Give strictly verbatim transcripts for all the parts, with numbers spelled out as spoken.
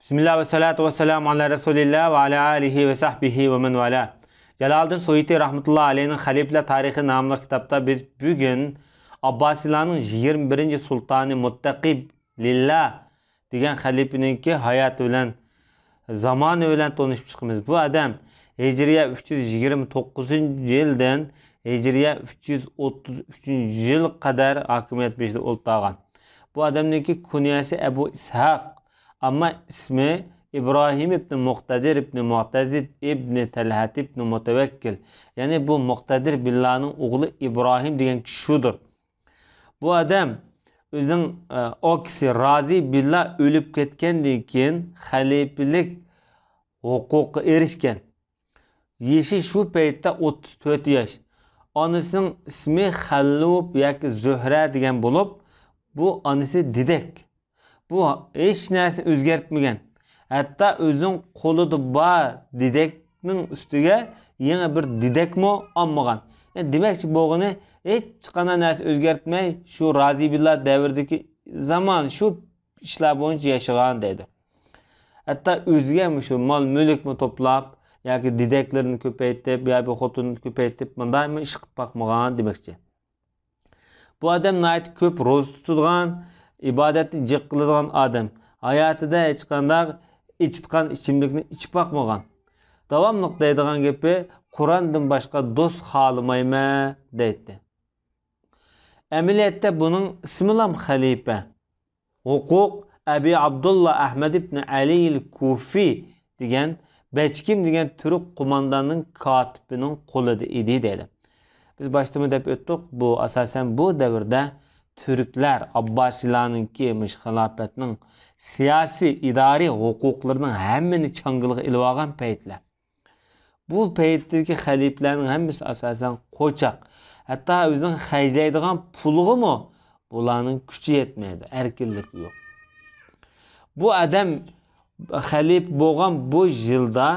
بىسمىللا ۋەسسالاتۇ ۋەسسالامۇ ئالا رەسۇلىللا ۋە ئالا ئالىھى ۋە سەھبىھى ۋە مەن ۋالا. جالالىدىن سۇيۇتى رەھمەتۇللا ئەلەيھىنىڭ خەلىپىلەر تارىخى ناملىق كىتابتا بىز بۈگۈن ئابباسىيلارنىڭ يىگىرمە بىرىنچى سۇلتانى مۇتتەقىب لىللا دېگەن خەلىپىنىڭكى ھاياتى بىلەن، زامانى بىلەن تونۇشۇپ چىقىمىز. بۇ ئادەم ھىجرىيە ئۈچ يۈز يىگىرمە توققۇزىنچى يىلدىن ھىجرىيە ئۈچ يۈز ئوتتۇز ئۈچىنچى يىلغا قەدەر ھاكىمىيەت بېشىدا ئولتۇرغان. بۇ ئادەمنىڭكى كۇنيەسى ئەبۇ ئىسھاق، ئەمما ئىسمى ئىبراھىم ئىبنى مۇقتەدىر ئىبنى مۇئتەزىد ئىبنى تەلھەت ئىبنى مۇتەۋەككىل. يەنى بۇ مۇقتەدىر بىللانىڭ ئوغلى ئىبراھىم دېگەن كىشى شۇدۇر. بۇ ئادەم ئۆزىنىڭ، ئە، ئاكىسى رازى بىللا ئۆلۈپ كەتكەندىن كېيىن خەلىپىلىك ھوقۇققا ئېرىشكەن. يېشى شۇ پەيتتە ئوتتۇز تۆت ياش. ئانىسىنىڭ ئىسمى خەللۇپ ياكى زۆھرە دېگەن بولۇپ، بۇ ئانىسى دېدەك. بۇ ھېچ نەرسە ئۆزگەرتمىگەن. ھەتتا ئۆزىنىڭ قولىدا بار دېدەكنىڭ ئۈستىگە يېڭى بىر دېدەكمۇ ئالمىغان. يەنى دېمەكچى بولغىنى، ھېچقانداق نەرسە ئۆزگەرتمەي، شۇ رازى بىللا دەۋرىدىكى زامان شۇ ئىشلار بويىچە ياشىغان دەيدۇ. ھەتتا ئۆزىگە مۇشۇ مال-مۈلۈكمۇ توپلاپ، ياكى دېدەكلىرىنى كۆپەيتىپ، يا بىر خوتۇننى كۆپەيتىپ، مۇنداقمۇ ئىش قىلىپ باقمىغان دېمەكچى. بۇ ئادەم ناھايىتى كۆپ روزا تۇتىدىغان، ئىبادەتنى جىق قىلىدىغان ئادەم. ھاياتىدا ھېچقانداق ئىچىدىغان ئىچىملىكنى ئىچىپ باقمىغان. داۋاملىق دەيدىغان گېپى، «قۇراندىن باشقا دوست خالىمايمەن» دەيتتى. ئەمەلىيەتتە بۇنىڭ ئىسمىلام خەلىپە. ھوقۇق ئەبى ئابدۇللا ئەھمەد ئىبنى ئەلىل كۇفى دېگەن بەچكىم دېگەن تۈرك قومانداننىڭ كاتىپىنىڭ قولىدا ئىدى دەيدۇ. بىز باشتىمۇ دەپ ئۆتتۇق، بۇ ئاساسەن بۇ دەۋردە تۈركلەر ئابباسىيلارنىڭكى مۇشۇ خىلاپەتنىڭ سىياسىي، ئىدارىي ھوقۇقلىرىنىڭ ھەممىنى چاڭگىلىغا ئېلىۋالغان پەيتلەر. بۇ پەيتتىكى خەلىپىلەرنىڭ ھەممىسى ئاساسەن قوچاق. ھەتتا ئۆزىنىڭ خەجلەيدىغان پۇلىغىمۇ بۇلارنىڭ كۈچى يەتمەيدۇ، ئەركىنلىكى يوق. بۇ ئادەم خەلىپە بولغان بۇ يىلدا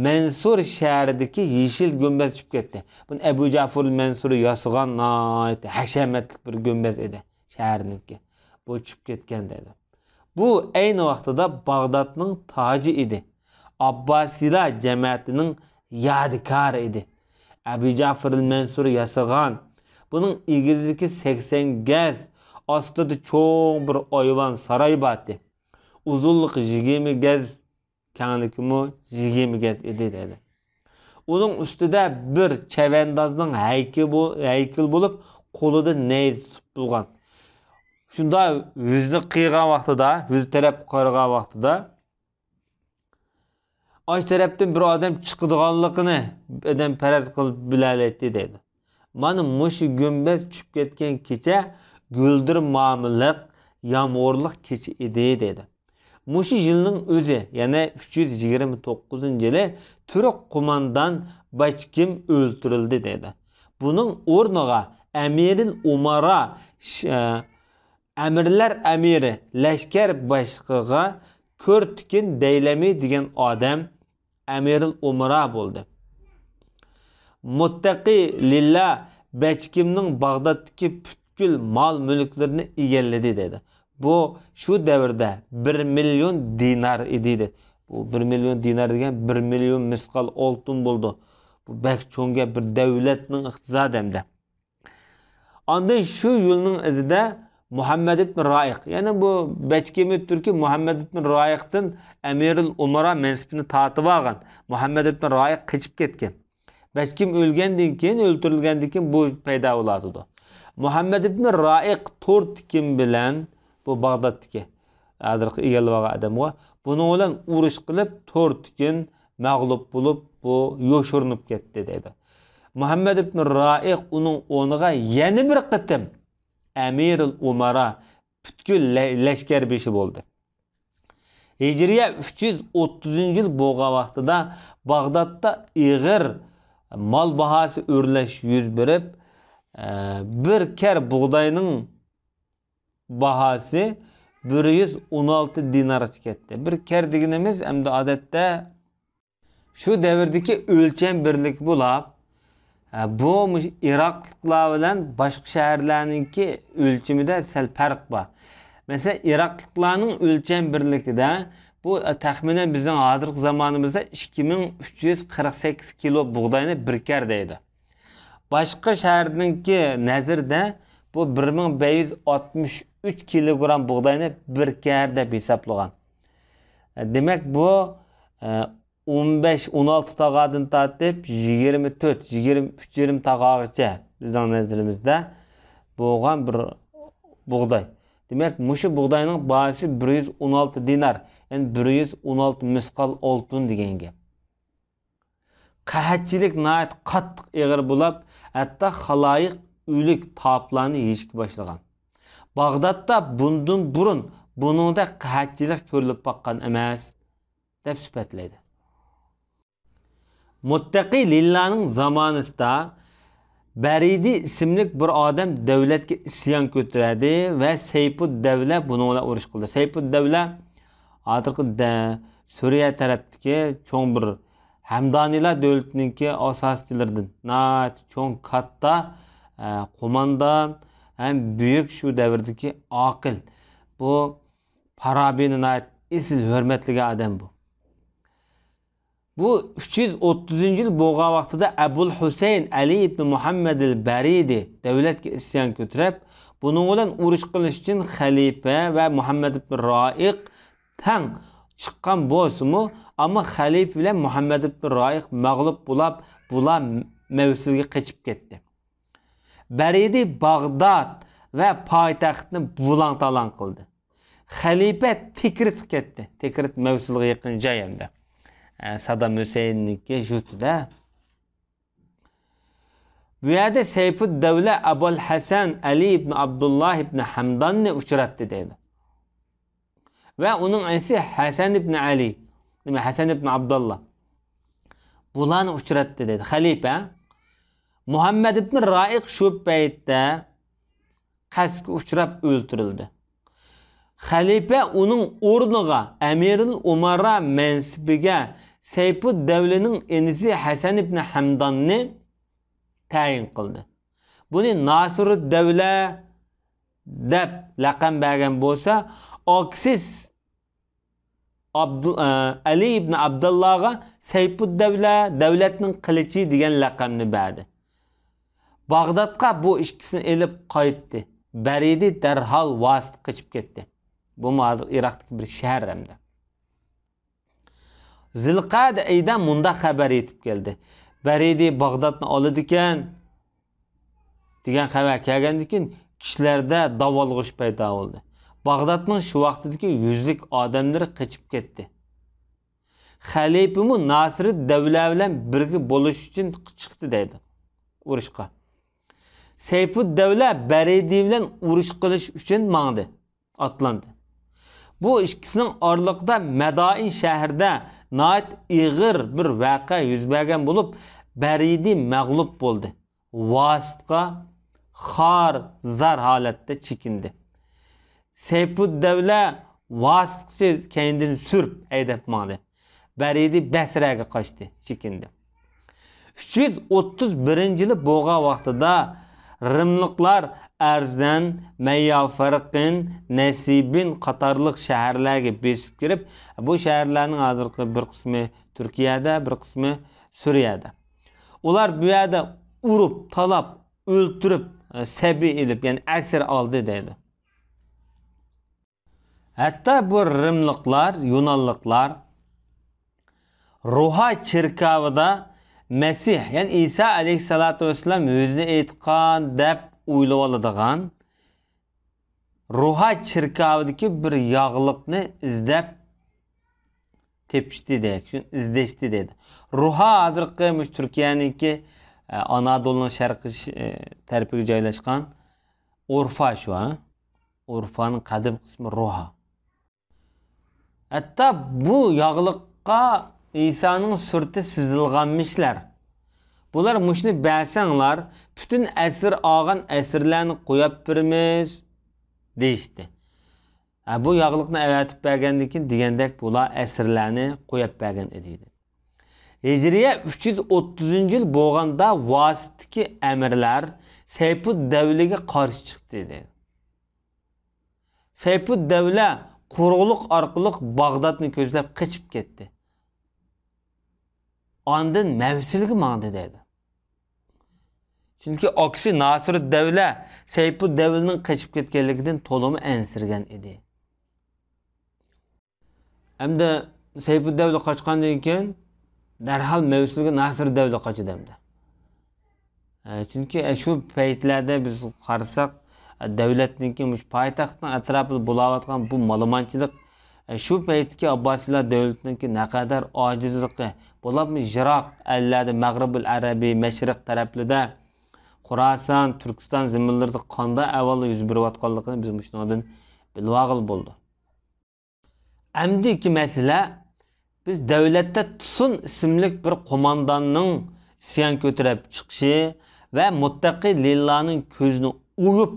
مەنسۇر شەھىرىدىكى يېشىل گۈمبەز چۈشۈپ كەتتى. بۇنى ئەبۇ جەفۇر مەنسۇر ياسىغان ناھايىتى ھەشەمەتلىك بىر گۈمبەز ئىدى شەھەرنىڭكى. بۇ چۈشۈپ كەتكەن دەيدۇ. بۇ ئەينى ۋاقتىدا باغدادنىڭ تاجى ئىدى. ئابباسىيلار جەمەتىنىڭ يادىكارى ئىدى. ئەبۇ جەفىرىل مەنسۇر ياسىغان. بۇنىڭ ئېگىزلىكى سەكسەن گەز، ئاستىدا چوڭ بىر ئايۋان ساراي بارتى. ئۇزۇنلۇقى يىگىرمە گەز، كەڭلىكىمۇ يىگىرمە گەز ئىدى دەيدۇ. ئۇنىڭ ئۈستىدە بىر چەۋەندازنىڭ ھەيكىلى بو-، ھەيكىلى بولۇپ، قولىدا نەيزە تۇتۇپ تۇرغان. شۇنداق يۈزىنى قىيغان ۋاقتىدا، يۈز تەرەپ قارىغان ۋاقتىدا، ئاشۇ تەرەپتىن بىر ئادەم چىقىدىغانلىقىنى ئادەم پەرەز قىلىپ بىلەلەيتتى دەيدۇ. مانا مۇشۇ گۈمبەز چۈشۈپ كەتكەن كېچە گۈلدۈرمامىلىق، يامغۇرلۇق كېچە ئىدى دەيدۇ. مۇشۇ يىلنىڭ ئۆزى، يەنى ئۈچ يۈز يىگىرمە توققۇزىنچى يىلى تۈرك قوماندان باچكىم ئۆلتۈرۈلدى دەيدۇ. بۇنىڭ ئورنىغا ئەمىرىل ئۇمارا، ش-، ئەمىرلەر ئەمىرى، لەشكەر باشلىقىغا كۆرتىكىن دەيلەمى دېگەن ئادەم ئەمىرىل ئۇمارا بولدى. مۇتتەقى لىللا بەچكىمنىڭ باغدادتىكى پۈتكۈل مال-مۈلۈكلىرىنى ئىگىلىدى دەيدۇ. بۇ شۇ دەۋردە بىر مىليون دىنار ئىدى دەيدۇ. بۇ بىر مىليون دىنار دېگەن بىر مىليون مىسقال ئالتۇن بولىدۇ. بۇ بەك چوڭ گەپ، بىر دەۋلەتنىڭ ئىقتىسادى ھەمدە. ئاندىن شۇ يولنىڭ ئىزىدا مۇھەممەد ئىبن رائىق، يەنى بۇ بەچكىمى تۈركى مۇھەممەد ئىبن رائىقتىن ئەمىرۇل ئۇمارا مەنسىپىنى تارتىۋالغان. مۇھەممەد ئىبن رائىق قېچىپ كەتكەن. بەچكىم ئۆلگەندىن كېيىن، ئۆلتۈرۈلگەندىن كېيىن بۇ پەيدا بولۇۋاتىدۇ. مۇھەممەد ئىبن رائىق تورتىكىم بىلەن، بۇ باغدادتىكى، ھازىرقى ئىگىلىۋالغان ئادەمغۇ، بۇنىڭ بىلەن ئۇرۇش قىلىپ، تورتىكىن مەغلۇپ بولۇپ، بۇ يوشۇرۇنۇپ كەتتى دەيدۇ. مۇھەممەد ئىبن رائىق ئۇنىڭ ئورنىغا يەنە بىر قېتىم ئەمىرۇل ئۇمارا، پۈتكۈل لە-، لەشكەر بېشى بولدى. ھىجرىيە ئۈچ يۈز ئوتتۇزىنچى يىل بولغان ۋاقتىدا باغدادتا ئېغىر مال باھاسى ئۆرلەش يۈز بېرىپ، ئە، بىر كەر بۇغداينىڭ باھاسى بىر يۈز ئون ئالتە دىنارغىچە كەتتى. بىر كەر دېگىنىمىز ئەمدى ئادەتتە شۇ دەۋردىكى ئۆلچەم بىرلىكى بولاپ، ھە، بۇ مۇشۇ ئىراقلىقلار بىلەن باشقا شەھەرلەرنىڭكى ئۆلچىمىدە سەل پەرق بار. مەسىلەن، ئىراقلىقلارنىڭ ئۆلچەم بىرلىكىدە بۇ، ئە، تەخمىنەن بىزنىڭ ھازىرقى زامانىمىزدا ئىككى مىڭ ئۈچ يۈز قىرىق سەككىز كىلو بۇغداينى بىر كەر دەيدۇ. باشقا شەھەرنىڭكى نەزىرىدە بۇ بىر مىڭ بەش يۈز ئاتمىش ئۈچ كىلوگرام بۇغداينى بىر كەر دەپ ھېسابلىغان. دېمەك، بۇ، ئە، ئون بەش، ئون ئالتە تاغادىن تارتىپ يىگىرمە تۆت، يىگىرمە ئۈچ يېرىم تاغاغىچە بىزنىڭ نەزىرىمىزدە بولغان بىر بۇغداي. دېمەك، مۇشۇ بۇغداينىڭ باھاسى بىر يۈز ئون ئالتە دىنار، يەنى بىر يۈز ئون ئالتە مىسقال ئالتۇن دېگەن گەپ. قەھەتچىلىك ناھايىتى قاتتىق ئېغىر بولۇپ، ھەتتا خالايىق ئۆلۈك تاپلارنى يېيىشكە باشلىغان. باغدادتا بۇندىن بۇرۇن بۇنىڭدەك قەھەتچىلىك كۆرۈلۈپ باققان ئەمەس، دەپ سۈپەتلەيدۇ. مۇتتەقى لىللانىڭ زامانىسىدا بەرىدى ئىسىملىك بىر ئادەم دۆلەتكە ئىسيان كۆتۈرەدى ۋە سەيپۇددەۋلە بۇنىڭ بىلەن ئۇرۇش قىلدى. سەيپۇددەۋلە ھازىرقى دە-، سۈرىيە تەرەپتىكى چوڭ بىر ھەمدانىيلار دۆلىتىنىڭكى ئاساسچىلىرىدىن، ناھايىتى چوڭ، كاتتا، ئە، قوماندان ھەم بۈيۈك شۇ دەۋردىكى ئاقىل. بۇ پارابىنى ناھايىتى ئېسىل ھۆرمەتلىگەن ئادەم بۇ. بۇ ئۈچ يۈز ئوتتۇزىنچى يىل بولغان ۋاقتىدا ئەبۇل ھۈسەيىن ئەلى ئىبنى مۇھەممەدىل بەرىدى دۆلەتكە ئىسيان كۆتۈرۈپ، بۇنىڭ بىلەن ئۇرۇش قىلىش ئۈچۈن خەلىپە ۋە مۇھەممەد ئىبنى رائىق تەڭ چىققان بولسىمۇ، ئەمما خەلىپە بىلەن مۇھەممەد ئىبنى رائىق مەغلۇپ بولاپ، بۇلار مەۋسىلگە قېچىپ كەتتى. بەرىدى باغداد ۋە پايتەختنى بۇلاڭ-تالاڭ قىلدى. خەلىپە تىكرىتقا كەتتى. تىكرىت مەۋسۇلغا يېقىن جاي ئەمدى. ئە، سادام ھۈسەيىننىڭكى يۇرتىدا. بۇ يەردە سەيپۇددەۋلە ئەبۇل ھەسەن ئەلى ئىبن ئابدۇللا ئىبن ھەمداننى ئۇچراتتى دەيدۇ. ۋە ئۇنىڭ ئىنىسى ھەسەن ئىبن ئەلى، نېمە، ھەسەن ئىبن ئابدۇللا. بۇلارنى ئۇچراتتى دەيدۇ. خەلىپە مۇھەممەد ئىبن رائىق شۇ پەيتتە قەستكە ئۇچراپ ئۆلتۈرۈلدى. خەلىپە ئۇنىڭ ئورنىغا ئەمىرۇل ئۇمارا مەنسىپىگە سەيپۇددەۋلىنىڭ ئىنىسى ھەسەن ئىبن ھەمداننى تەيىن قىلدى. بۇنى ناسىرۇددەۋلە دەپ لەقەم بەرگەن بولسا، ئاكىسى ئابدۇل-، ئە، ئەلى ئىبن ئابداللاغا سەيپۇددەۋلە، دەۋلەتنىڭ قىلىچى دېگەن لەقەمنى بەردى. باغدادقا بۇ ئىككىسىنى ئېلىپ قايتتى. بەرىدى دەرھال ۋاسىتە قېچىپ كەتتى. بۇمۇ ھازىر ئىراقتىكى بىر شەھەر ئەمدى. زىلقەدە ئېيىدا مۇنداق خەۋەر يېتىپ كەلدى. بەرىدى باغدادنى ئالىدىكەن، دېگەن خەۋەر كەلگەندىن كېيىن، كىشىلەردە داۋالغۇش پەيدا بولدى. باغدادنىڭ شۇ ۋاقتىدىكى يۈزلۈك ئادەملىرى قېچىپ كەتتى. خەلىپىمۇ ناسىرۇددەۋلە بىلەن بىرگە بولۇش ئۈچۈن چىقتى دەيدۇ ئۇرۇشقا. سەيپۇددەۋلە بەرىدى بىلەن ئۇرۇش قىلىش ئۈچۈن ماڭدى، ئاتلاندى. بۇ ئىككىسىنىڭ ئارىلىقىدا مەدائىن شەھىرىدە ناھايىتى ئېغىر بىر ۋەقە يۈز بەرگەن بولۇپ، بەرىدى مەغلۇپ بولدى. ۋاسىتقا خار-زار ھالەتتە چېكىندى. سەيپۇددەۋلە ۋاسىتقىچە كەينىدىن سۈرۈپ ھەيدەپ ماڭدى. بەرىدى بەسرەگە قاچتى، چېكىندى. ئۈچ يۈز ئوتتۇز بىرىنچى يىلى بولغان ۋاقتىدا رىملىقلار ئەرزەن، مەييافەرقىن، نەسىبىن قاتارلىق شەھەرلەرگە بېسىپ كىرىپ، بۇ شەھەرلەرنىڭ ھازىرقى بىر قىسمى تۈركىيەدە، بىر قىسمى سۈرىيەدە. ئۇلار بۇ يەردە ئۇرۇپ، تالاپ، ئۆلتۈرۈپ، سەبىي ئېلىپ، يەنى ئەسىر ئالدى دەيدۇ. ھەتتا بۇ رىملىقلار، يۇنانلىقلار روھا چېركاۋىدا مەسىھ، يەنى ئىسا ئەلەيھىسسالاتۇ ۋەسسالام ئۆزىنى ئېيتقان دەپ ئويلىۋالىدىغان روھا چېركاۋىدىكى بىر ياغلىقنى ئىزدەپ تېپىشتى دەيدۇ، شۇنى ئىزدەشتى دەيدۇ. روھا ھازىرقى مۇشۇ تۈركىيەنىڭكى، ئە، ئانادولنىڭ شەرقىي ش-، ئە، تەرىپىگە جايلاشقان ئۇرفا شۇ، ھە؟ ئۇرفانىڭ قەدىمكى ئىسمى روھا. ھەتتا بۇ ياغلىققا ئىسانىڭ سۈرىتى سىزىلغانمىشلار. بۇلار مۇشۇنى بەرسەڭلار، پۈتۈن ئەسىر ئالغان ئەسىرلەرنى قويۇپ بېرىمىز، دېيىشتى. ھە، بۇ ياغلىقنى ئەۋەتىپ بەرگەندىن كېيىن دېگەندەك بۇلار ئەسىرلەرنى قويۇپ بەرگەن ئىدى. ھىجرىيە ئۈچ يۈز ئوتتۇزىنچى يىل بولغاندا ۋاسىتتىكى ئەمىرلەر سەيپۇددەۋلىگە قارشى چىقتى، دەيدۇ. سەيپۇددەۋلە قۇرۇقلۇق ئارقىلىق باغدادنى كۆزلەپ قېچىپ كەتتى. ئاندىن مەۋسىلگە ماڭدى دەيدۇ. چۈنكى ئاكىسى ناسىرۇددەۋلە سەيپۇددەۋلىنىڭ قېچىپ كەتكەنلىكىدىن تولىمۇ ئەنسىرىگەن ئىدى. ئەمدى سەيپۇددەۋلە قاچقاندىن كېيىن دەرھال مەۋسىلگە ناسىرۇددەۋلە قاچىدۇ ئەمدى. ئە، چۈنكى، ئە، شۇ پەيتلەردە بىز قارىساق، ئە، دۆلەتنىڭكى مۇشۇ پايتەختنىڭ ئەتراپىدا بولاۋاتقان بۇ مالىمانچىلىق، ئە، شۇ پەيتتىكى ئابباسىيلار دۆلىتىنىڭكى نەقەدەر ئاجىزلىقى، بولۇپمۇ يىراق ئەللەردە، مەغرىبۇل ئەرەبىي، مەشرىق تەرەپلىرىدە، خوراسان، تۈركىستان زېمىنلىرىدا قانداق ئەھۋاللار يۈز بېرىۋاتقانلىقىنى بىز مۇشۇنىڭدىن بىلىۋالغىلى بولىدۇ. ئەمدىكى مەسىلە، بىز دۆلەتتە تۇسۇن ئىسىملىك بىر قومانداننىڭ ئىسيان كۆتۈرۈپ چىقىشى ۋە مۇتتەقىي لىللانىڭ كۆزىنى ئويۇپ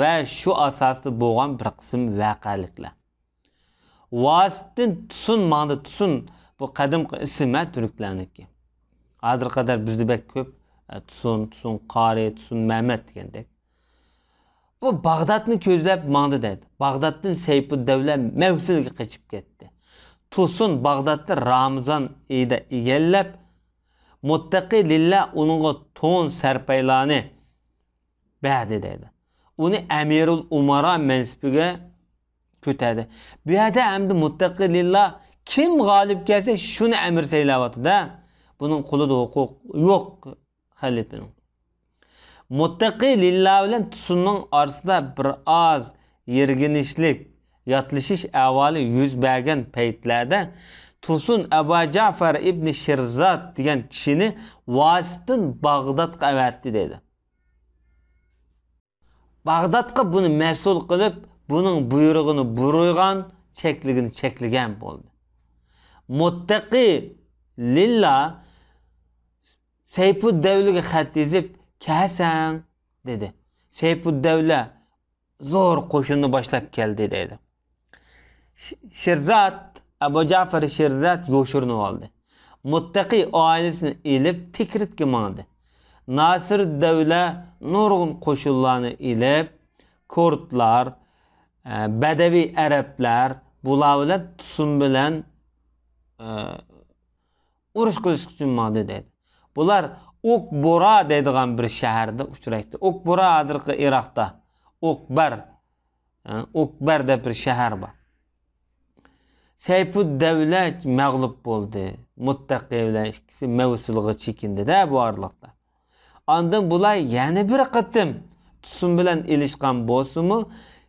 ۋە شۇ ئاساستا بولغان بىر قىسىم ۋەقەلىكلەر. ۋاسىتتىن تۇسۇن ماڭدى. تۇسۇن، بۇ قەدىمكى ئىسىم ھە تۈركلەرنىڭكى. ھازىرغا قەدەر بىزدە بەك كۆپ، ئە، تۇسۇن، تۇسۇن قارى، تۇسۇن مەمەت دېگەندەك. بۇ باغدادنى كۆزلەپ ماڭدى دەيدۇ. باغدادتىن سەيپۇددەۋلە مەۋسىلگە قېچىپ كەتتى. تۇسۇن باغدادنى رامىزان ئېيىدا ئىگىلەپ، مۇتتەقىي لىللا ئۇنىڭغا تون سەرپەيلانى بەردى دەيدۇ. ئۇنى ئەمىرۇل ئۇمارا مەنسىپىگە كۆتەردى. بۇ يەردە ئەمدى مۇتتەقىي لىللا كىم غالىب كەلسە شۇنى ئەمىر سايلاۋاتىدۇ. بۇنىڭ قولىدا ھوقۇق يوق خەلىپىنىڭ. مۇتتەقىي لىللا بىلەن تۇسۇننىڭ ئارىسىدا بىر ئاز يىرگىنچلىك، ياتلىشىش ئەھۋالى يۈز بەرگەن پەيتلەردە تۇسۇن ئەبا جەفەر ئىبنى شىرزاد دېگەن كىشىنى ۋاسىتتىن باغدادقا ئەۋەتتى دەيدۇ. باغدادقا بۇنى مەسئۇل قىلىپ، بۇنىڭ بۇيرۇقىنى بۇيرۇغان، چەكلىكىنى چەكلىگەن بولدى. مۇتتەقىي لىللا سەيپۇددەۋلىگە خەت يېزىپ، «كەلسەڭ» دېدى. سەيپۇددەۋلە زور قوشۇننى باشلاپ كەلدى دەيدۇ. ش-، شىرزات، ئەبۇ جەفەر شىرزات يوشۇرۇنۇۋالدى. مۇتتەقىي ئائىلىسىنى ئېلىپ تىكرىتكە ماڭدى. ناسىرۇددەۋلە نۇرغۇن قوشۇنلارنى ئېلىپ، كۇردلار، ئە، بەدەۋىي ئەرەبلەر، بۇلار بىلەن تۇسۇن بىلەن، ئە، ئۇرۇش قىلىش ئۈچۈن ماڭدى دەيدۇ. بۇلار ئوكبورا دەيدىغان بىر شەھەردە ئۇچراشتى. ئوكبورا ھازىرقى ئىراقتا. ئوكبەر، ئە، ئوكبەر دەپ بىر شەھەر بار. سەيپۇددەۋلە مەغلۇپ بولدى. مۇتتەقى بىلەن ئىككىسى مەۋسۇلغا چېكىندى-دە بۇ ئارىلىقتا. ئاندىن بۇلار يەنە بىر قېتىم تۇسۇن بىلەن ئېلىشقان بولسىمۇ،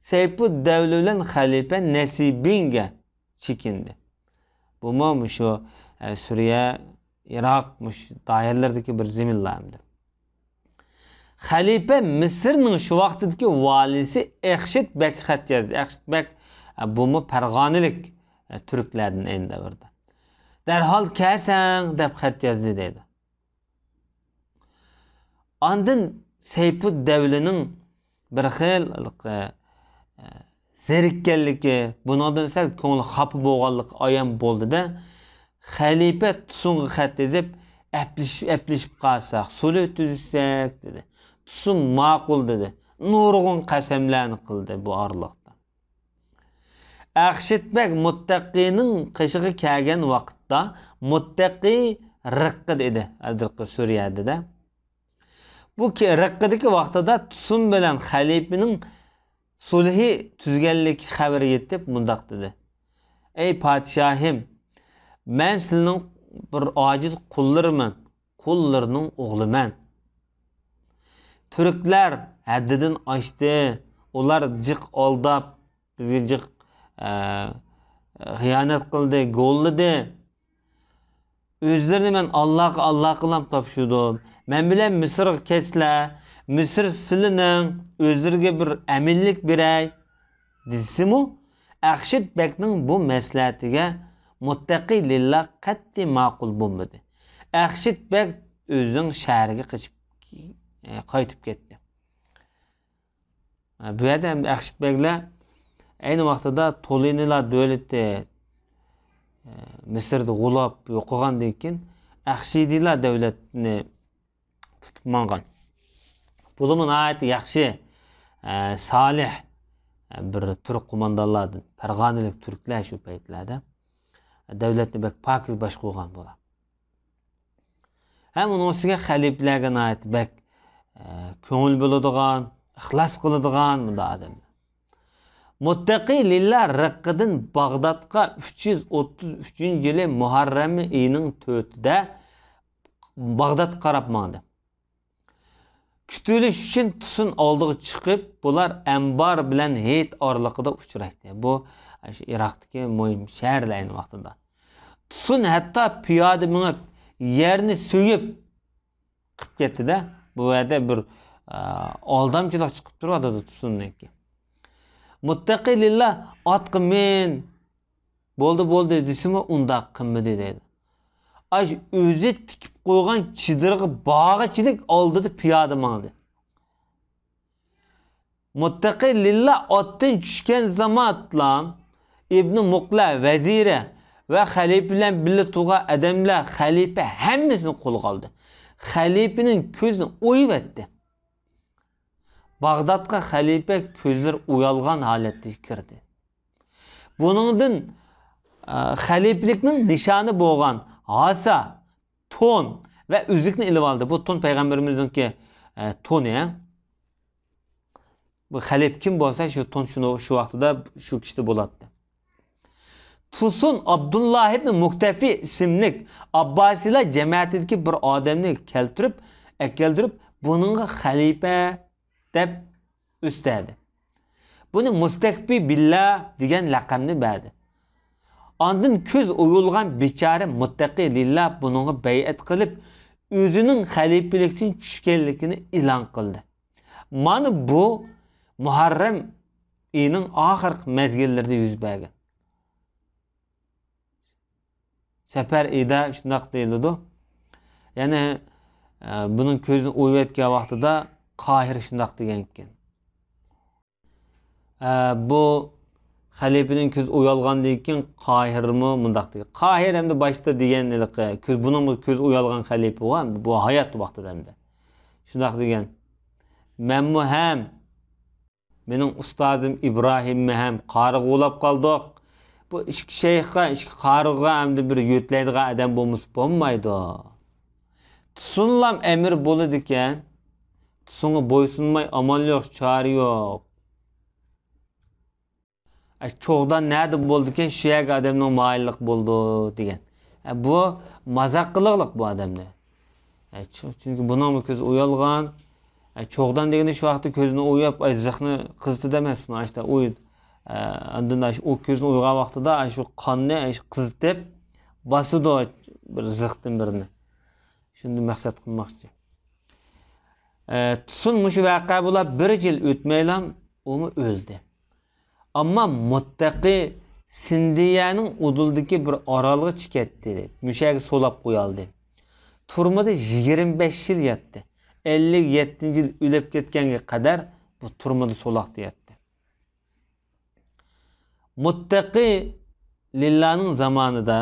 سەيپۇددەۋلە بىلەن خەلىپە نەسىبىنگە چېكىندى. بۇمۇ مۇشۇ، ئە، سۈرىيە، ئىراق، مۇشۇ دائىرىلەردىكى بىر زېمىنلار ئەمدى. خەلىپە مىسىرنىڭ شۇ ۋاقتىدىكى ۋالىسى ئەخشىت بەگكە خەت يازدى. ئەخشىت بەگ، ئە، بۇمۇ پەرغانىلىك، ئە، تۈركلەردىن ئەينى دەۋردە. «دەرھال كەلسەڭ» دەپ خەت يازدى دەيدۇ. ئاندىن سەيپۇددەۋلىنىڭ بىر خىل، ئە، زېرىككەنلىكى، بۇنىڭدىن سەل كۆڭلى خاپا بولغانلىقى ئايان بولدى-دە، خەلىپە تۇسۇنغا خەت يېزىپ، «ئەپلىشىپ، ئەپلىشىپ قالساق، سۇلھى تۈزسەك» دېدى. تۇسۇن ماقۇل دېدى. نۇرغۇن قەسەملەرنى قىلدى بۇ ئارىلىقتا. ئەخشىت بەگ مۇتتەقىنىڭ قېشىغا كەلگەن ۋاقىتتا، مۇتتەقى رىققىدە ئىدى، ھازىرقى سۈرىيەدە-دە. بۇ كە-، رىققىدىكى ۋاقتىدا تۇسۇن بىلەن خەلىپىنىڭ سۇلھى تۈزگەنلىكى خەۋىرى يېتىپ، مۇنداق دېدى: «ئەي پادىشاھىم، مەن سىلىنىڭ بىر ئاجىز قۇللىرىمەن، قۇللىرىنىڭ ئوغلىمەن. تۈركلەر ھەددىدىن ئاشتى، ئۇلار جىق ئالداپ، بىزگە جىق، ئە، خىيانەت قىلدى، گوللىدى. ئۆزلىرىنى مەن ئاللاغا، ئاللاغىلا تاپشۇردۇم. مەن بىلەن مىسىرغا كەتسىلە، مىسىر سىلىنىڭ، ئۆزلىرىگە بىر ئەمىنلىك بېرەي» دېسىمۇ، ئەخشىت بەگنىڭ بۇ مەسلىھەتىگە مۇتتەقى لىللا قەتئىي ماقۇل بولمىدى. ئەخشىت بەگ ئۆزىنىڭ شەھىرىگە قېچىپ، ئە، قايتىپ كەتتى. بۇ يەردە ئەمدى ئەخشىت بەگلەر ئەينى ۋاقتىدا تولىنىلار دۆلىتى، ئە، مىسىردا غۇلاپ يوقىغاندىن كېيىن، ئەخشىدىيلار دۆلىتىنى تۇتۇپ ماڭغان. بۇلارمۇ ناھايىتى ياخشى، ئە، سالىھ، بىر تۈرك قوماندانلاردىن، پەرغانىلىك تۈركلەر شۇ پەيتلەردە دەۋلەتنى بەك پاكىز باشقۇرغان بۇلار. ھەم ئۇنىڭ ئۈستىگە خەلىپىلەرگە ناھايىتى بەك، ئە، كۆڭۈل بۆلىدىغان، ئىخلاس قىلىدىغان بۇنداق ئادەملەر. مۇتتەقى لىللا رىققىدىن باغدادقا ئۈچ يۈز ئوتتۇز ئۈچىنچى يىلى مۇھەررەم ئېيىنىڭ تۆتىدە باغدادقا قاراپ ماڭدى. كۈتۈۋېلىش ئۈچۈن تۇسۇن ئالدىغا چىقىپ، بۇلار ئەنبار بىلەن ھېيت ئارىلىقىدا ئۇچراشتى. بۇ شۇ ئىراقتىكى مۇھىم شەھەرلەر ئەينى ۋاقتىدا. تۇسۇن ھەتتا پىيادە مېڭىپ، يەرنى سۆيۈپ قىپ كەتتى-دە. بۇ يەردە بىر، ئە، ئالدامچىلىق چىقىپ تۇرۇۋاتىدۇ تۇسۇننىڭكى. مۇتتەقى لىللا ئاتقا مىن، بولدى، بولدى دېسىمۇ ئۇنداق قىلمىدى دەيدۇ. ئاشۇ ئۆزى تىكىپ قويغان چېدىرغا بارغىچىلىك ئالدىدا پىيادە ماڭدى. مۇتتەقى لىللا ئاتتىن چۈشكەن زامانلا ئىبنى مۇقلە ۋەزىرى ۋە خەلىپە بىلەن بىللە تۇرغان ئادەملەر خەلىپە ھەممىسىنى قولغا ئالدى. خەلىپىنىڭ كۆزىنى ئويۇۋەتتى. باغدادقا خەلىپە كۆزلىرى ئويالغان ھالەتتە كىردى. بۇنىڭدىن، ئە، خەلىپىلىكنىڭ نىشانى بولغان ھاسا، تون ۋە ئۈزۈكنى ئېلىپ ئالدى. بۇ تون پەيغەمبىرىمىزنىڭكى، ئە، تونى. بۇ خەلىپە كىم بولسا، شۇ تون شۇنى، شۇ ۋاقتىدا شۇ كىشىدە بولاتتى. تۇسۇن ئابدۇللا ئىبنى مۇكتەفى ئىسىملىك ئابباسىيلار جەمەتىدىكى بىر ئادەمنى كەلتۈرۈپ، ئەكەلدۈرۈپ، بۇنىڭغا خەلىپە دەپ ئۆستەردى. بۇنى مۇستەكپى بىللا دېگەن لەقەمنى بەردى. ئاندىن كۆز ئويۇلغان بىچارە مۇتتەقى لىللا بۇنىڭغا بەيئەت قىلىپ، ئۆزىنىڭ خەلىپىلىكتىن چۈشكەنلىكىنى ئېلان قىلدى. مانا بۇ مۇھەررەم ئېيىنىڭ ئاخىرقى مەزگىللىرىدە يۈز بەرگەن. سەپەر ئېيىدا شۇنداق دېيىلىدۇ. يەنى، ئە، بۇنىڭ كۆزىنى ئويۇۋەتكەن ۋاقتىدا قاھىر شۇنداق دېگەن ئىكەن. ئە، بۇ خەلىپىنىڭ كۆزى ئويالغاندىن كېيىن قاھىرمۇ مۇنداق دېگەن. قاھىر ئەمدى باشتا دېگەن ھېلىقى، كۆز، بۇنىڭمۇ كۆزى ئويالغان خەلىپە بولغان، بۇ ھايات ۋاقتىدا ئەمدى. شۇنداق دېگەن. مەنمۇ ھەم مېنىڭ ئۇستازىم ئىبراھىممۇ ھەم قارىغۇ بولاپ قالدۇق. بۇ ئىككى شەيخقا، ئىككى قارىغۇغا ئەمدى بىر يۆتلەيدىغان ئادەم بولمىسا بولمايدۇ. تۇسۇنلام ئەمىر بولىدىكەن. تۇسۇنغا بويسۇنماي ئامال يوق، چارە يوق. ئە، چوغدان نەدە بولىدىكەن، شۇ يەرگە ئادەمنىڭ مايىللىق بولىدۇ دېگەن. ئە، بۇ مازاق قىلىقلىق بۇ ئادەمنى. ئە، چۈ-، چۈنكى بۇنىڭمۇ كۆزى ئويالغان. ئە، چوغدان دېگىنى شۇ ۋاقىتتا كۆزىنى ئوياپ، ئاي، زىخنى قىزىتىدۇ ئەمەسمۇ؟ ئاشتا ئوي-، ئە، ئاندىن ئاش-، ئۇ كۆزىنى ئويغان ۋاقتىدا ئاشۇ قاننى ئاش-، قىزىتىپ باسىدۇ بىر زىختىن بىرنى. شۇنى مەقسەت قىلماقچى. ئە، تۇسۇن مۇشۇ ۋەقە بولاپ بىر يىل ئۆتمەيلا ئۇمۇ ئۆلدى. ئەمما مۇتتەقى سىندىيەنىڭ ئۇدۇلىدىكى بىر ئارالغا چىكەتتى. مۇشۇ يەرگە سولاپ قويالدى. تۈرمىدە يىگىرمە بەش يىل ياتتى. ئەللىك يەتتىنچى يىل ئۆلۈپ كەتكەنگە قەدەر بۇ تۈرمىدە سولاقتا ياتتى. مۇتتەقى لىللانىڭ زامانىدا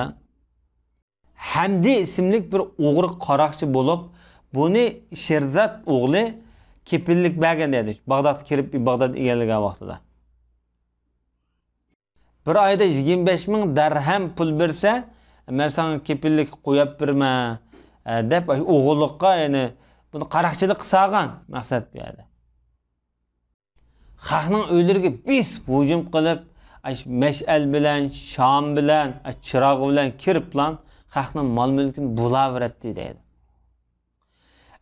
ھەمدى ئىسىملىك بىر ئوغرى قاراقچى بولۇپ، بۇنى شېرزاد ئوغلى كېپىللىك بەرگەن ئىدى. باغدادقا كىرىپ، باغداد ئىگىلىگەن ۋاقتىدا. بىر ئايدا يىگىرمە بەش مىڭ دەرھەم پۇل بەرسە، مەن ساڭا كېپىللىك قويۇپ بېرىمەن، دەپ، ئوغرىلىققا، يەنى بۇنى قاراقچىلىق قىلساغان مەقسەت بۇ يەردە. خەقنىڭ ئۆيلىرىگە بېسىپ ھۇجۇم قىلىپ، ئاش-، مەشئەل بىلەن، شام بىلەن، ئاش-، چىراغ بىلەن كىرىپلا خەقنىڭ مال-مۈلكىنى بۇلاۋېرەتتى دەيدۇ.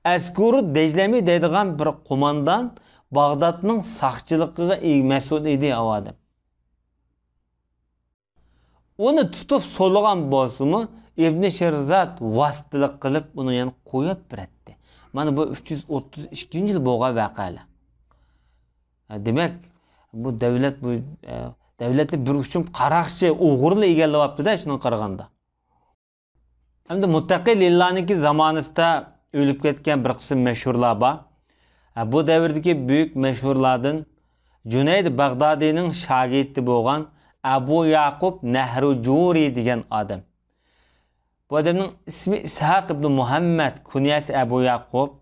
ئەسكۇرۇ دەجلەمى دەيدىغان بىر قوماندان باغدادنىڭ ساقچىلىقىغا ئىگ-، مەسئۇل ئىدى ئاۋادەم. ئۇنى تۇتۇپ سولىغان بولسىمۇ، ئىبنى شىرزاد ۋاسىتىلىك قىلىپ ئۇنى يەنە قويۇپ بېرەتتى. مانا بۇ ئۈچ يۈز ئوتتۇز ئىككىنچى يىل بولغان ۋەقەلەر. ھە، دېمەك، بۇ دەۋلەت، بۇ، ئە، دەۋلەتنى بىر ئۇچۇم قاراقچى، ئوغرىلا ئىگىلەۋاپتۇ-دە، شۇنىڭغا قارىغاندا. ئەمدى مۇتتەقى لىللانىڭكى زامانىسىدا ئۆلۈپ كەتكەن بىر قىسىم مەشھۇرلار بار. ھە، بۇ دەۋردىكى بۈيۈك مەشھۇرلاردىن جۇنەيد بەغدادىينىڭ شاگىرتى بولغان ئەبۇ ياقۇپ نەھرۇجۇرى دېگەن ئادەم. بۇ ئادەمنىڭ ئىسمى ئىسھاق ئىبنى مۇھەممەد، كۇنيەسى ئەبۇ ياقۇپ.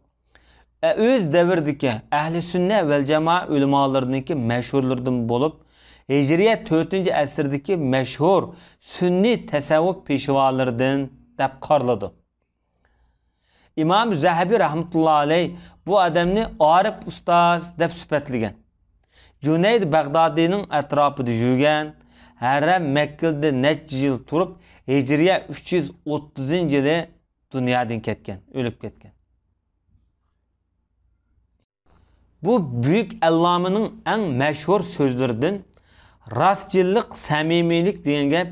ئۆز دەۋرىدىكى ئەھلى سۈننە ۋەل جامائە ئۆلىمالىرىنىڭكى مەشھۇرلىرىدىن بولۇپ، ھىجرىيە تۆتىنچى ئەسىردىكى مەشھۇر سۈننىي تەسەۋۋۇپ پېشۋالىرىدىن دەپ قارىلىدۇ. ئىمام زەھەبى رەھمەتۇللا ئەلەيھ بۇ ئادەمنى ئارىپ ئۇستاز دەپ سۈپەتلىگەن. جۇنەيد بەغدادىينىڭ ئەتراپىدا يۈرگەن، ھەرەم مەككىدە نەچچە يىل تۇرۇپ، ھىجرىيە ئۈچ يۈز ئوتتۇزىنچى يىلى دۇنيادىن كەتكەن، ئۆلۈپ كەتكەن. بۇ بۈيۈك ئەللامىنىڭ ئەڭ مەشھۇر سۆزلىرىدىن، «راستچىللىق، سەمىمىيلىك دېگەن گەپ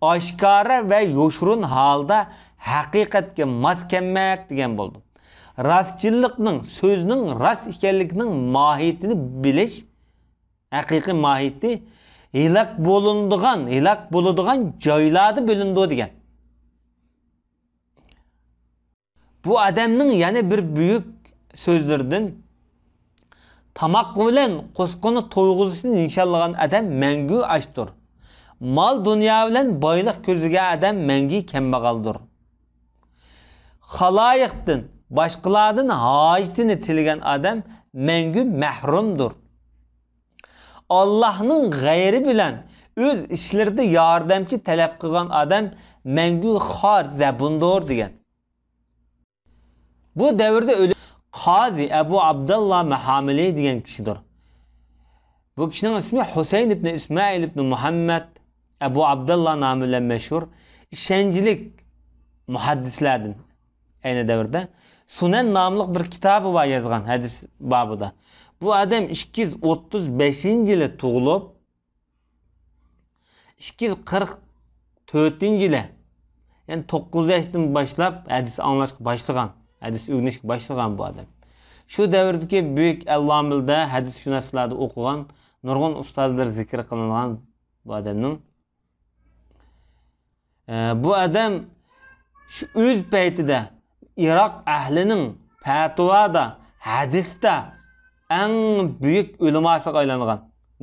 ئاشكارا ۋە يوشۇرۇن ھالدا ھەقىقەتكە ماس كەلمەك» دېگەن بولىدۇ. راستچىللىقنىڭ، سۆزنىڭ راست ئىكەنلىكىنىڭ ماھىيىتىنى بىلىش، ھەقىقىي ماھىيىتى ھېلاك بولۇنىدىغان، ھېلاك بولىدىغان جايلاردا بىلىنىدۇ دېگەن. بۇ ئادەمنىڭ يەنە بىر بۈيۈك سۆزلىرىدىن، «تاماق بىلەن قورسىقىنى تويغۇزۇشنى نىشانلىغان ئادەم مەڭگۈ ئاچتۇر. مال-دۇنيا بىلەن بايلىق كۆزلىگەن ئادەم مەڭگۈ كەمبەغەلدۇر. خالايىقتىن، باشقىلاردىن ھاجىتىنى تىلىگەن ئادەم مەڭگۈ مەھرۇمدۇر. ئاللاھنىڭ غەيرى بىلەن ئۆز ئىشلىرىدا ياردەمچى تەلەپ قىلغان ئادەم مەڭگۈ خار زەبۇندۇر» دېگەن. بۇ دەۋردە ئۆلۈپ قازى ئەبۇ ئابداللا مەھامىلى دېگەن كىشىدۇر. بۇ كىشىنىڭ ئىسمى ھۈسەيىن ئىبنى ئىسمائىل ئىبنى مۇھەممەد، ئەبۇ ئابداللا نامى بىلەن مەشھۇر، ئىشەنچلىك مۇھەددىسلەردىن. ئەينى دەۋردە سۇنەن ناملىق بىر كىتابى بار يازغان ھەدىس بابىدا. بۇ ئادەم ئىككى يۈز ئوتتۇز بەشىنچى يىلى تۇغۇلۇپ، ئىككى يۈز قىرىق تۆتىنچى يىلى، يەنى توققۇز ياشتىن باشلاپ ھەدىس ئاڭلاشقا باشلىغان، ھەدىس ئۆگىنىشكە باشلىغان بۇ ئادەم. شۇ دەۋردىكى بۈيۈك ئەللامىلەردە، ھەدىسشۇناسلاردا ئوقۇغان، نۇرغۇن ئۇستازلىرى زىكىر قىلىنغان بۇ ئادەمنىڭ. ئە، بۇ ئادەم شۇ ئۆز پەيتىدە ئىراق ئەھلىنىڭ پەتىۋادا، ھەدىستە ئەڭ بۈيۈك ئۆلىماسىغا ئايلانغان.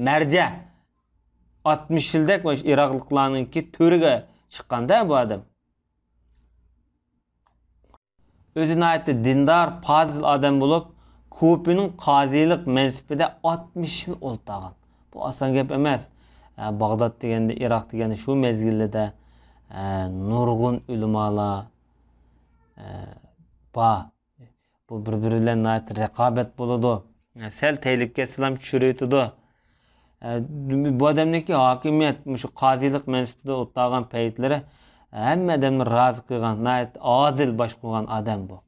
مەرجە، ئاتمىش يىلدەك مۇشۇ ئىراقلىقلارنىڭكى تۆرىگە چىققاندا بۇ ئادەم. ئۆزى ناھايىتى دىندار، پازىل ئادەم بولۇپ، كۇفىنىڭ قازىلىق مەنسىپىدە ئاتمىش يىل ئولتۇرغان. بۇ ئاسان گەپ ئەمەس. ئە، باغداد دېگەندە، ئىراق دېگەندە شۇ مەزگىلدە، ئە، نۇرغۇن ئۆلىمالار، ئە، بار. بۇ بىر-بىرى بىلەن ناھايىتى رىقابەت بولىدۇ. سەل تەيلىپ كەتسىلا چۈشۈرۈۋېتىدۇ. بۇ ئادەمنىڭكى ھاكىمىيەت، مۇشۇ قازىلىق مەنسىپىدە ئولتۇرغان پەيتلىرى ھەممە ئادەمنى رازى قىلغان، ناھايىتى ئادىل باشقۇرغان ئادەم بۇ.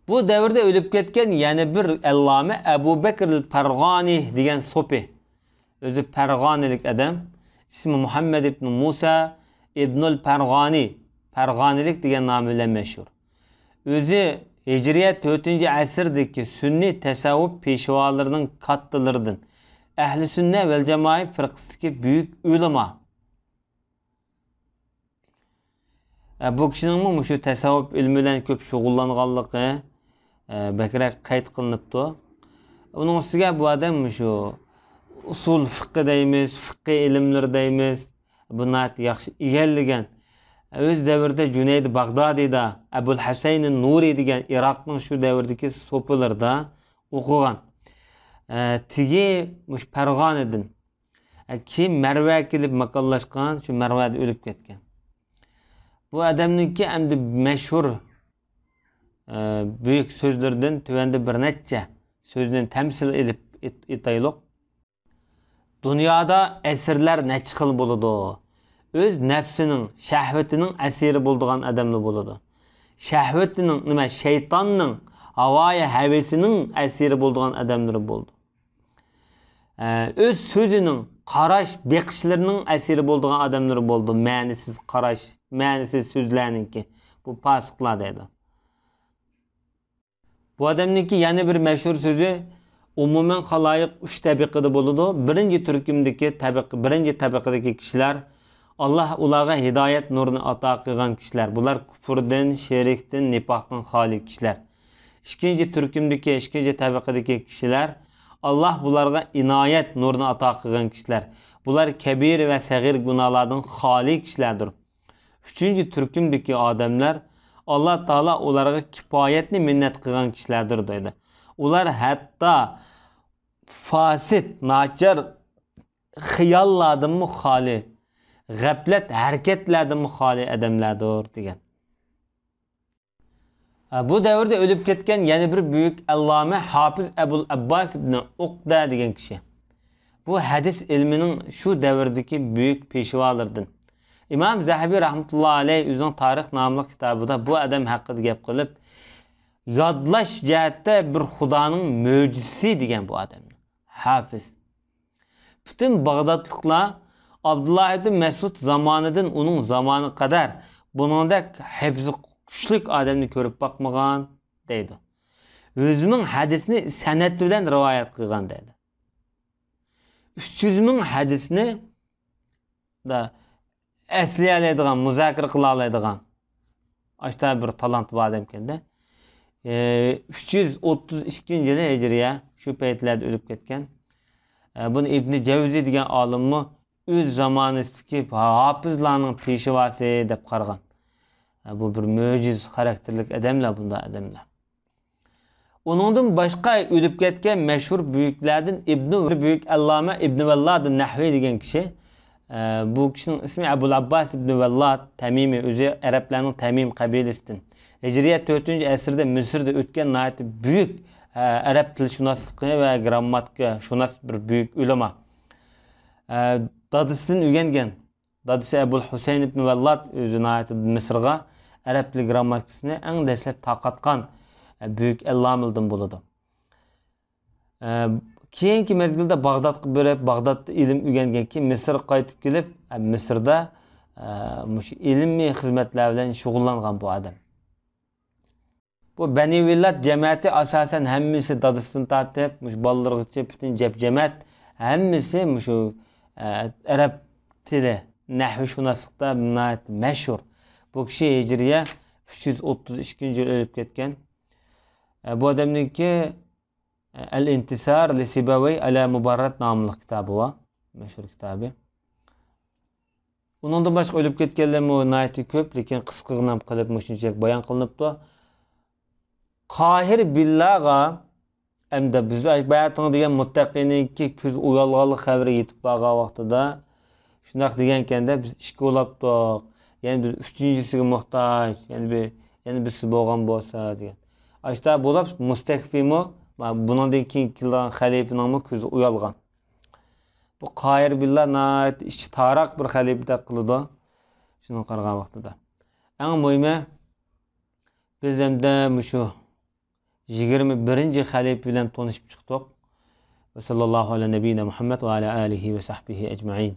بۇ دەۋردە ئۆلۈپ كەتكەن يەنە بىر ئەللامە ئەبۇ بەكرىل پەرغانى دېگەن سوپى. ئۆزى پەرغانىلىك ئادەم. ئىسمى مۇھەممەد ئىبنى مۇسا ئىبنۇل پەرغانى، پەرغانىلىك دېگەن نامى بىلەن مەشھۇر. ئۆزى ھىجرىيە تۆتىنچى ئەسىردىكى سۈننىي تەسەۋۋۇپ پېشۋالىرىنىڭ كاتتىلىرىدىن، ئەھلى سۈننە ۋەل جامائە فىرقىسىدىكى بۈيۈك ئۆلىما. ئە، بۇ كىشىنىڭمۇ مۇشۇ تەسەۋۋۇپ ئىلمى بىلەن كۆپ شۇغۇللانغانلىقى، ئە، بەكرەك قەيت قىلىنىپتۇ. ئۇنىڭ ئۈستىگە بۇ ئادەم مۇشۇ ئۇسۇل فىققى دەيمىز، فىققى ئىلىملىرى دەيمىز، بۇ ناھايىتى ياخشى ئىگىلىگەن. ئۆز دەۋرىدە جۇنەيدى باغدادىدا، ئەبۇل ھەسەينى نۇرى دېگەن ئىراقنىڭ شۇ دەۋردىكى سوپىلىرىدا ئوقۇغان. ئە، تېگى مۇشۇ پەرغانىدىن. ئە، كېيىن مەرۋەگە كېلىپ ماكانلاشقان، شۇ مەرۋەدە ئۆلۈپ كەتكەن. بۇ ئادەمنىڭكى ئەمدى مەشھۇر، ئە، بۈيۈك سۆزلىرىدىن تۆۋەندە بىر نەچچە سۆزنى تەمسىل ئېلىپ ئېيت-، ئېيتايلۇق. دۇنيادا ئەسىرلەر نەچچە خىل بولىدۇ. ئۆز نەپسىنىڭ، شەھۋىتىنىڭ ئەسىرى بولىدىغان ئادەملەر بولىدۇ. شەھۋىتىنىڭ، نېمە، شەيتاننىڭ، ھاۋايى ھەۋىسىنىڭ ئەسىرى بولىدىغان ئادەملىرى بولىدۇ. ئە، ئۆز سۆزىنىڭ، قاراش، بېقىشلىرىنىڭ ئەسىرى بولىدىغان ئادەملىرى بولىدۇ. مەنىسىز قاراش، مەنىسىز سۆزلەرنىڭكى. بۇ پاسىقلار دەيدۇ. بۇ ئادەمنىڭكى يەنە بىر مەشھۇر سۆزى، ئومۇمەن خالايىق ئۈچ تەبىقىدە بولىدۇ. بىرىنچى تۈركۈمدىكى تەبىقە، بىرىنچى تەبىقىدىكى كىشىلەر، ئاللاھ ئۇلارغا ھىدايەت نۇرىنى ئاتا قىلغان كىشىلەر. بۇلار كۇپۇردىن، شېرىكتىن، نىپاقتىن خالىي كىشىلەر. ئىككىنچى تۈركۈمدىكى، ئىككىنچى تەبىقىدىكى كىشىلەر، ئاللاھ بۇلارغا ئىنايەت نۇرىنى ئاتا قىلغان كىشىلەر. بۇلار كەبىر ۋە سەغىر گۇناھلاردىن خالىي كىشىلەردۇر. ئۈچىنچى تۈركۈمدىكى ئادەملەر ئاللا تائالا ئۇلارغا كىپايەتنى مىننەت قىلغان كىشىلەردۇر دەيدۇ. ئۇلار ھەتتا فاسىد، ناچار خىياللاردىنمۇ خالىي، غەپلەت ھەرىكەتلەردىنمۇ خالىي ئادەملەردۇر دېگەن. بۇ دەۋردە ئۆلۈپ كەتكەن يەنە بىر بۈيۈك ئەللامە ھاپىز ئەبۇل ئەبباس ئىبنى ئۇقدە دېگەن كىشى. بۇ ھەدىس ئىلمىنىڭ شۇ دەۋردىكى بۈيۈك پېشۋالىرىدىن. ئىمام زەھەبى رەھمەتۇللا ئەلەيھ ئۆزىنىڭ تارىخ ناملىق كىتابىدا بۇ ئادەم ھەققىدە گەپ قىلىپ، يادلاش جەھەتتە بىر خۇدانىڭ مۆجىزىسى دېگەن بۇ ئادەمنى. ھاپىز. پۈتۈن باغدادلىقلار ئابدۇللا ئىبن مەسئۇد زامانىدىن ئۇنىڭ زامانىغا قەدەر بۇنىڭدەك ھەپىزى كۈچلۈك ئادەمنى كۆرۈپ باقمىغان، دەيدۇ. يۈز مىڭ ھەدىسنى سەنەد بىلەن رىۋايەت قىلغان، دەيدۇ. ئۈچ يۈز مىڭ ھەدىسنى دا ئەسلىيەلەيدىغان، مۇزاكىرە قىلالايدىغان ئاشتا بىر تالانت بار ئادەمكەندە. ئۈچ يۈز ئوتتۇز ئىككىنچى يىلى ھىجرىيە، شۇ پەيتلەردە ئۆلۈپ كەتكەن. ئە، بۇنى ئىبنى جەۋزى دېگەن ئالىممۇ ئۆز زامانىسىدىكى ھاپىزلارنىڭ پېشۋاسى دەپ قارىغان. ئە، بۇ بىر مۆجىز خاراكتېرلىك ئادەملەر، بۇنداق ئادەملەر. ئۇنىڭدىن باشقا ئۆلۈپ كەتكەن مەشھۇر بۈيۈكلەردىن ئىبنى، بۈيۈك ئەللامە ئىبنى ۋەللاد نەھۋى دېگەن كىشى. ئە، بۇ كىشىنىڭ ئىسمى ئەبۇل ئابباس ئىبنى ۋەللاد تەمىمى، ئۆزى ئەرەبلەرنىڭ تەمىم قەبىلىسىدىن. ھىجرىيە تۆتىنچى ئەسىردە مىسىردا ئۆتكەن ناھايىتى بۈيۈك، ئە، ئەرەب تىلشۇناسلىقى ۋە گىرامماتىكا شۇناس بىر بۈيۈك ئۆلىما. ئە، دادىسىدىن ئۆگەنگەن. دادىسى ئەبۇل ھۈسەيىن ئىبن ۋەللاد ئۆزى ناھايىتى مىسىرغا ئەرەب تىلى گىرامماتىكىسىنى ئەڭ دەسلەپ تارقاتقان، ئە، بۈيۈك ئەللامىلىدىن بولىدۇ. ئە، كېيىنكى مەزگىلدە باغدادقا بېرىپ، باغدادتا ئىلىم ئۆگەنگەن كېيىن مىسىرغا قايتىپ كېلىپ، ئە، مىسىردا، ئە، مۇشۇ ئىلمىي خىزمەتلەر بىلەن شۇغۇللانغان بۇ ئادەم. بۇ بەنى ۋىللات جەمەتى ئاساسەن ھەممىسى دادىسىدىن تارتىپ، مۇشۇ بالىلىرىغىچە پۈتۈن جەپ جەمەت ھەممىسى مۇشۇ، ئە، ئەرەب تىلى، نەھۋىشۇناسلىقتا ناھايىتى مەشھۇر. بۇ كىشى ھىجرىيە ئۈچ يۈز ئوتتۇز ئىككىنچى يىل ئۆلۈپ كەتكەن. ئە، بۇ ئادەمنىڭكى ئەل ئىنتىسار لى سىباۋەي ئەلە مۇباررەت ناملىق كىتابى بار. مەشھۇر كىتابى. ئۇنىڭدىن باشقا ئۆلۈپ كەتكەنلەرمۇ ناھايىتى كۆپ، لېكىن قىسقىغىنە قىلىپ مۇشۇنچىلىك بايان قىلىنىپتۇ. قاھىر بىللاغا ئەمدى بىز باياتىڭ دېگەن مۇتتەقىنىڭكى كۆز ئۇيالغانلىق خەۋىرى يېتىپ بارغان ۋاقتىدا، شۇنداق دېگەنكەندە، بىز ئىككى بولاپتۇق. يەنە بىز ئۈچىنچىسىگە موھتاج. يەنە بىر، يەنە بىرسى بولغان بولسا دېگەن. ئاشتا بولۇپ مۇستەكفىمۇ، ما-، بۇنىڭدىن كېيىن كېلىدىغان خەلىپىنىڭمۇ كۆزى ئۇيالغان. بۇ قاھىر بىللا ناھايىتى ئىچى تاراق بىر خەلىپىدەك قىلىدۇ. شۇنىڭغا قارىغان ۋاقتىدا. ئەڭ مۇھىمى، بىز ئەمدى مۇشۇ يىگىرمە بىرىنچى خەلىپە بىلەن تونۇشۇپ چىقتۇق. ۋە ساللاللاھۇ ئەلە نەبىيىنا مۇھەممەد ۋە ئەلە ئالىھى ۋە سەھبىھى ئەجمەئىن.